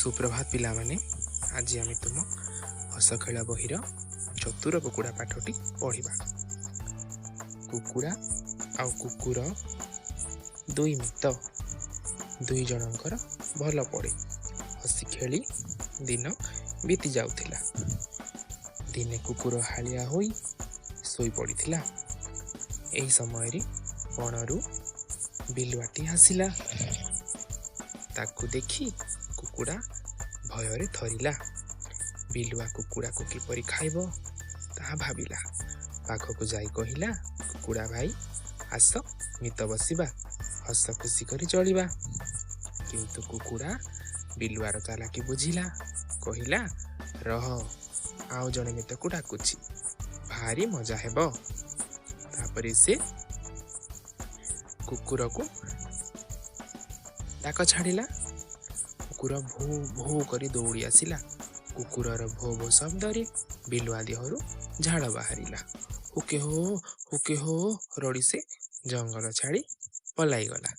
ସୁପ୍ରଭାତ ପିଲାମାନେ, ଆଜି ଆମେ ତୁମ ହସ ଖେଳ ବହିର ଚତୁର କୁକୁଡ଼ା ପାଠଟି ପଢ଼ିବା। କୁକୁଡ଼ା ଆଉ କୁକୁର ଦୁଇ ମିତ। ଦୁଇ ଜଣଙ୍କର ଭଲ ପଡ଼େ। ହସି ଖେଳି ଦିନ ବିତି ଯାଉଥିଲା। ଦିନେ କୁକୁର ହାଲିଆ ହୋଇ ଶୋଇପଡ଼ିଥିଲା। ଏହି ସମୟରେ ବଣରୁ ବିଲୁଆଟି ଆସିଲା। ତାକୁ ଦେଖି କୁକୁଡ଼ା ଭୟରେ ଥରିଲା। ବିଲୁଆ କୁକୁଡ଼ାକୁ କିପରି ଖାଇବ ତାହା ଭାବିଲା। ପାଖକୁ ଯାଇ କହିଲା, "କୁକୁଡ଼ା ଭାଇ, ଆସ ମିତ ବସିବା, ହସ ଖୁସି କରି ଚଳିବା।" କିନ୍ତୁ କୁକୁଡ଼ା ବିଲୁଆର ଚାଲାକି ବୁଝିଲା। କହିଲା, "ରହ, ଆଉ ଜଣେ ମିତକୁ ଡାକୁଛି, ଭାରି ମଜା ହେବ।" ତାପରେ ସେ କୁକୁରକୁ ଡାକ ଛାଡ଼ିଲା। କୁକୁର ଭୋ ଭୋ କରି ଦୌଡ଼ି ଆସିଲା। କୁକୁରର ଭୋ ଭୋ ଶବ୍ଦରେ ବିଲୁଆ ଦେହରୁ ଝାଳ ବାହାରିଲା। ହୁକେ ହୋ, ହୁକେ ହୋ ରଡ଼ି ସେ ଜଙ୍ଗଲ ଛାଡ଼ି ପଳାଇଗଲା।